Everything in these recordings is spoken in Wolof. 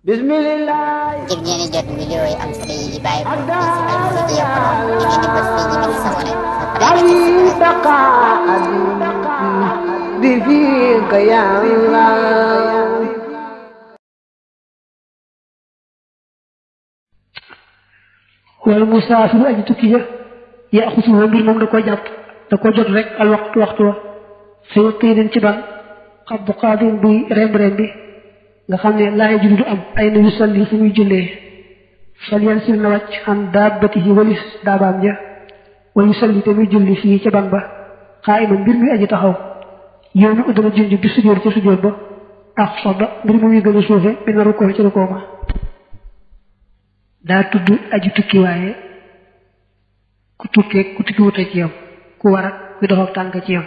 Bismillah. ngir ngeen di jot vidéo yi am solo yi bàyyi ko ci Al-Mouridiyyah Pro da ngeen di bës fii ñu bind s'abonné بفيك يا الله والمسافر أجي تكيه يأخذه من من دكو جاب دكو جot rek al waxtu wa fi qidin ci ban xab qadim bi rem bi nga xamne laay julli du am ay na yusalli fu muy julle fal yansil na wacc an dabbatihi walis dabam ja wa yusalli te muy julli fi ci ban ba qaima mbir mi aji taxaw yow mi uduna junj bi sujjóot ci sujjóot ba ak soba mbir mu muy gën a suufe bi na rukkoo ci rukkoo ba daa tudd aji tukki waaye ku tukkee ku tukki wuta ci yow ku war ak ku dox ak tànk ci yow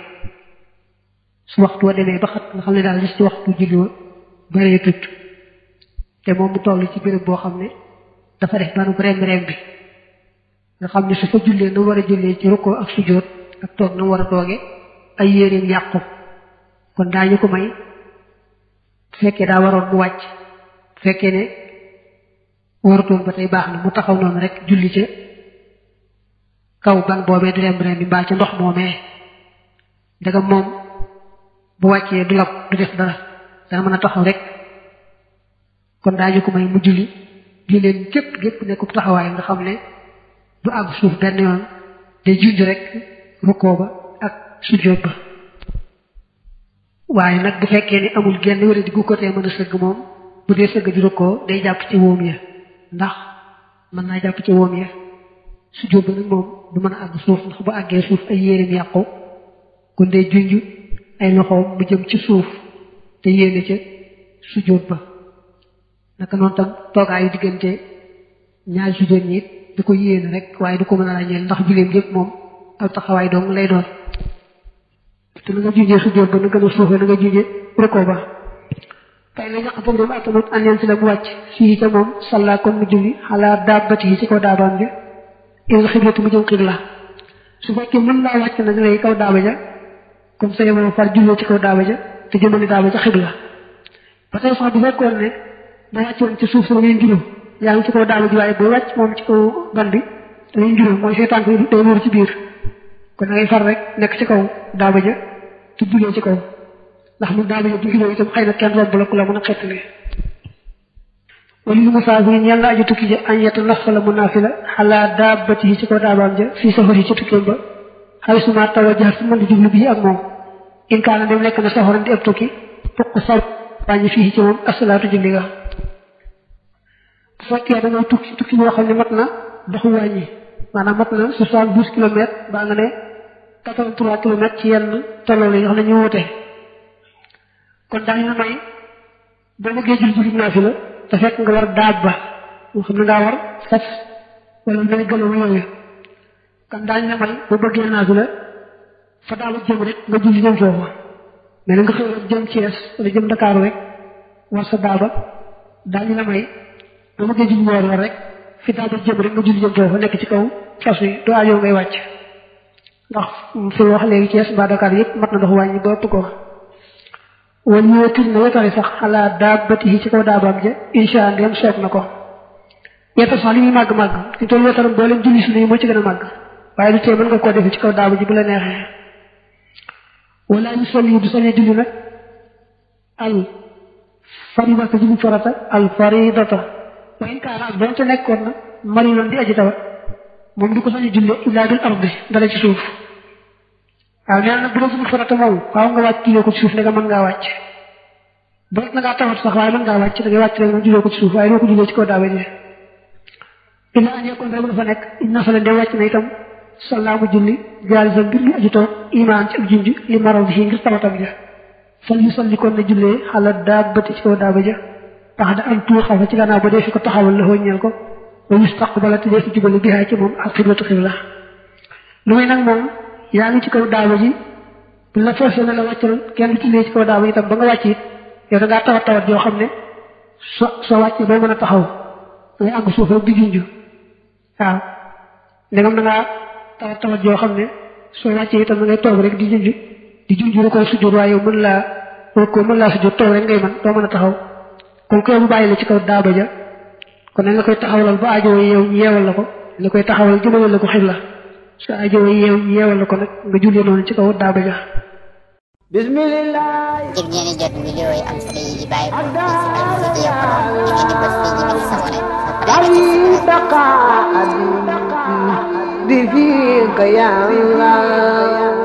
su waxtu wa demee ba xat nga xam ne daal gis ci waxtu julli wa baree tut te moom mu toll ci béréb boo xam ne dafa def daanu rem bi nga xam ne su fa jullee na war a jullee ci rukkoo ak sujjóot ak toog na war a tooge ay yéreem yàqu kon daañu ko may bu fekkee daa waroon mu wàcc bu fekkee ne warutoon ba tey baax na mu taxaw noonu rek julli ca kaw ban boobee di rem bi mbaa ca ndox moomee daga moom bu wàccee du lab du def dara dana mën a taxaw rek kon daañu ko may mu julli leen gépp nekkub taxawaay nga xam ne du àgg suuf benn yoon day junj rek rukkoo ba ak sujjóot ba waaye nag bu fekkee ni amul genn wéra di gu côté mën a sëgg moom bu dee sëgg di rukkoo day jàpp ci wóom ya ndax mën naa jàpp ci wóom ya sujjóot ba nag moom du mën a àgg suuf ndax bu àggee suuf ay yéreem yàqu kon day junj ay loxoom mu jëm ci suuf te yéene ca sujjóot ba naka noonu tam toogaayu diggante ñaari sujjóot ñi di ko yéene rek waaye du ko mën a ràññeel ndax juleem yépp moom aw taxawaay dong lay doon te na nga junjee sujjóot ba na gën a suufee na nga junjee rukkoo ba kay la ñaq tam doom atamut aneen si la mu wàcc fii ca moom salla kon mu julli xalaa daabati yi ci kaw daabaam ja il xiblatu mu jëm xibla su fekkee mën laa wàcc nag lay kaw daaba ja comme ça yow far jullee ci kaw daaba ja te jëmale daaba ja xibla ba tey sax bu fekkoon ne da wàccoon ci suuf sa ngeen juróom yaa ngi ci kaw daaba ji waaye boo wàcc moom ci kaw ban bi da ngeen juróom mooy say tànk day wóor ci biir kon da ngay far rek nekk ci kaw daaba ja te jullee ci kaw ndax mu daaba ja bu jullee itam xëy na kenn romb la ku la mën a xettali wala lu musaafir ñeel na aju tukki ja añ yetta nafala mu naafila xalaa daabati yi ci kaw daabaam ja fii safar yi ci tukkeem ba xay suma tawajax su mën di jublu bii ak moom in kaana dem nekk na safaran di ëpp tukki fukk sar wàññi fii ci moom asalaatu julli ga bu fekkee da ngay tukki boo xam ne mat na doxu wàññi maanaam mat na 72 kilomètres baa nga ne 83 kilomètres ci yenn tolloole yoo xam ne ñu wute kon daañu la may ba bëggee julli naafila te fekk nga war daaba moo xam ne ngaa war fas wala ngay gëloo yooyu kon daañu la may ba bëggee naafila fa daal jëm rek nga julli jëm foofu mais nga xëy rek jëm Thiès wala jëm Dakar rek war sa daaba daañu la may ba bëggee julli war rek fi daaba jëm rek nga julli jëm foofu nekk ci kaw fas yi doo aajoo ngay wàcc ndax fi wax léegi Thiès mbaa Dakar yëpp mat na dox wàññi ba ëpp ko wala ñëwee tudd na wetari sax xalaa daabati yi ci kaw daabaam ja insha Allah ndem soob na ko yetta sax li muy màgg ci tool wetaram boo leen julli suñu moo ci gën a màgg waaye du tee mën nga koo defee ci kaw daaba ji bu la neexee wala ñu solli du sañee julli nag al faridata julli farata al faridata wa in kaana ak doonte nekkoon na mariloon di aji tawat moom du ko sañee julli illaa bil ardi dala ci suuf waaw nee na bu dee julli farata moom waaw nga wàcc jullee ko ci suuf ne nga mën ngaa wàcc ba na ngaa tawat sax waaye mën ngaa wàcc da ngay wàcc rek nga jullee ko ci suuf waaye doo ko jullee ci kaw daaba ji illa an yakun rek dafa nekk inna fa la de wàcc na itam sallaamu julli jaalisa mbir mi aji toog imaan ci ak junj li maraw bi ngir tawatam ja fal yu salli kon na jullee xala daabati ci kaw daaba ja tax da am tuur xaw fa ci gannaaw ba dee fi ko taxawal la ñeel ko ba mustaqbala te dee fi jubali bihaa ci moom ak xiblatu xibla lu muy nag moom yaa ngi ci kaw daaba ji bu la forcé na la wàccal kenn du jullee ci kaw daaba itam ba nga wàcc it yow da ngaa tawat yoo xam ne soo wàccee doo mën a taxaw ngay àgg suuf rek di junj waaw ndegam da ngaa tawat yoo xam ne soo wàccee itam da ngay toog rek di junj rek koy sujjóot waaye yow mën laa sujjóot toog rek ngay mën doo mën a taxaw kon ko mu bàyyi la ci kaw daaba ja kon nañ la koy taxawalal ba aajo yeewal la ko la koy taxawal jëmale la ko xibla sa aajo yeewal la ko nag nga julli noonu ci kaw daaba ja bismillah ngir ngeen di jot vidéo yi am solo yi di bàyyi ko ci Safari Video Pro ngeen di bës fii ñu sabone bi fiika ya Allah